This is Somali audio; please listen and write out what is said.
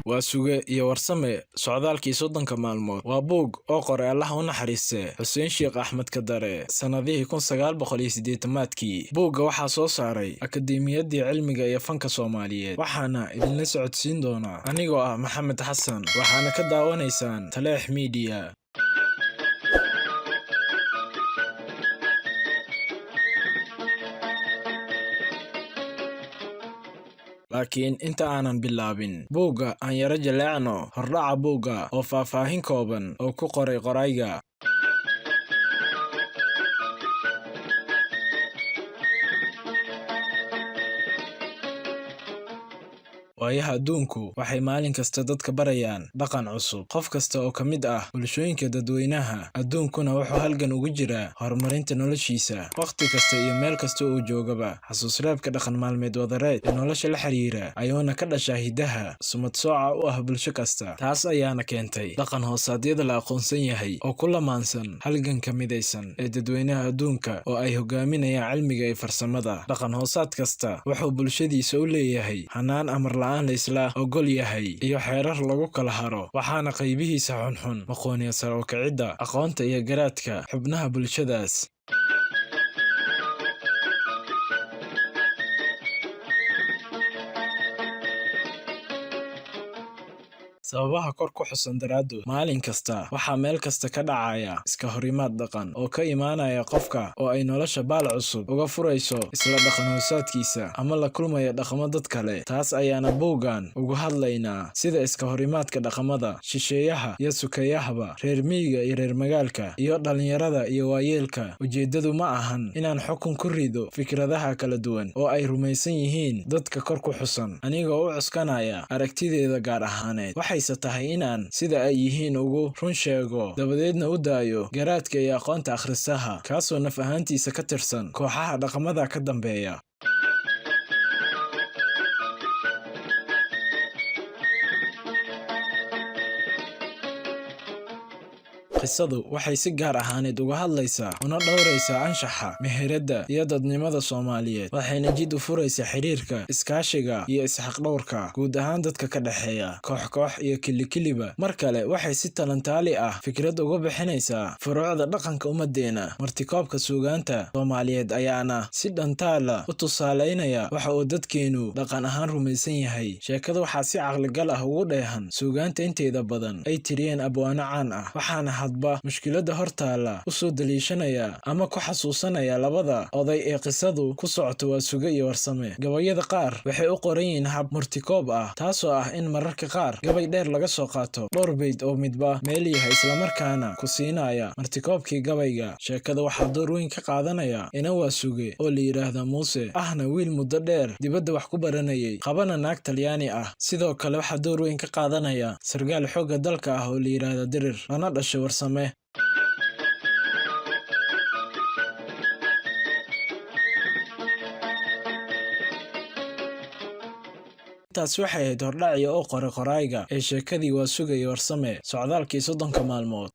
Waa Suge iyo Warsame Socdaalkii 30-ka maalmood waa buug oo qoray Allaha u naxariistee Xuseen Sheekh Axmed Kadare sannadihii 1980-maadkii. Buugga waxaa soo saaray Akadeemiyaddii Cilmiga iyo Fanka Soomaaliyeed, waxaana idinla socodsiin doona anigoo ah Maxamed Xasan, waxaana ka daawanaysaan Taleex Media. Laakiin inta aanan bilaabin buugga, aan yara jaleecno hordhaca buugga oo faahfaahin kooban oo ku qoray qorayga. Waayaha adduunku waxay maalin kasta dadka barayaan dhaqan cusub. Qof kasta oo ka mid ah bulshooyinka dadweynaha adduunkuna wuxuu halgan ugu jiraa horumarinta noloshiisa. Wakhti kasta iyo meel kasta uu joogaba, xasuus-reebka dhaqan maalmeed wadareed ee nolosha la xiriira ayuuna ka dhashaa hiddaha sumad sooca u ah bulsho kasta. Taas ayaana keentay dhaqan hoosaadyada la aqoonsan yahay oo ku lamaansan halganka midaysan ee dadweynaha adduunka oo ay hogaaminayaan cilmiga iyo farsamada. Dhaqan hoosaad kasta wuxuu bulshadiisa u leeyahay hannaan amar la'aan la isla oggol yahay iyo xeerar lagu kala haro, waxaana qaybihiisa xunxun maqooniya sare u kicidda aqoonta iyo garaadka xubnaha bulshadaas. Sababaha kor ku xusan daraaddood, maalin kasta waxaa meel kasta ka dhacaya iska horimaad dhaqan oo ka imaanaya qofka oo ay nolosha baal cusub uga furayso isla dhaqan hoosaadkiisa ama la kulmaya dhaqamo dad kale. Taas ayaana buuggan uga hadlaynaa, sida iska horimaadka dhaqamada shisheeyaha iyo sukeeyahaba, reer miyiga iyo reer magaalka, iyo dhalinyarada iyo waayeelka. Ujeeddadu ma ahan inaan xukun ku rido fikradaha kala duwan oo ay rumaysan yihiin dadka kor ku xusan, anigoo u cuskanaya aragtideeda gaar ahaaneed. Waxayse tahay inaan sida ay yihiin ugu run sheego, dabadeedna u daayo garaadka iyo aqoonta akhristaha, kaasoo naf ahaantiisa ka tirsan kooxaha dhaqamada ka dambeeya. Qisadu waxay si gaar ahaaneed uga hadlaysaa una dhowraysaa anshaxa, meheradda iyo dadnimada Soomaaliyeed, waxayna jid u furaysaa xiriirka, iskaashiga iyo isxaqdhowrka guud ahaan dadka ka dhexeeya, koox koox iyo kili kiliba. Mar kale waxay si talantaali ah fikrad uga bixinaysaa furuucda dhaqanka ummaddeena. Martikoobka suugaanta Soomaaliyeed ayaana si dhantaala u tusaaleynaya waxa uu dadkeenu dhaqan ahaan rumaysan yahay. Sheekada waxaa si caqligal ah ugu dheehan suugaanta inteeda badan ay tiriyeen abwaano caan ah, waxaana hadba mushkiladda hortaalla u soo daliishanaya ama ku xasuusanaya labada oday ee qisadu ku socoto, waa Suge iyo Warsame. Gabayada qaar waxay u qoran yihiin hab murtikoob ah, taasoo ah in mararka qaar gabay dheer laga soo qaato dhowr bayd oo midba meel yahay, islamarkaana ku siinaya martikoobkii gabayga. Sheekada waxaa door weyn ka qaadanaya ina waa Suge oo la yidhaahda Muuse, ahna wiil muddo dheer dibadda wax ku baranayay, qabana naag Talyaani ah. Sidoo kale waxaa door weyn ka qaadanaya sargaal xoogga dalka ah oo la yidhaahda Dirir, lana dhashay Warsame. Intaas waxay ahayd hordhacii oo qoray qorayga ee sheekadii waa Suge iyo Warsame Socdaalkii 30-ka maalmood.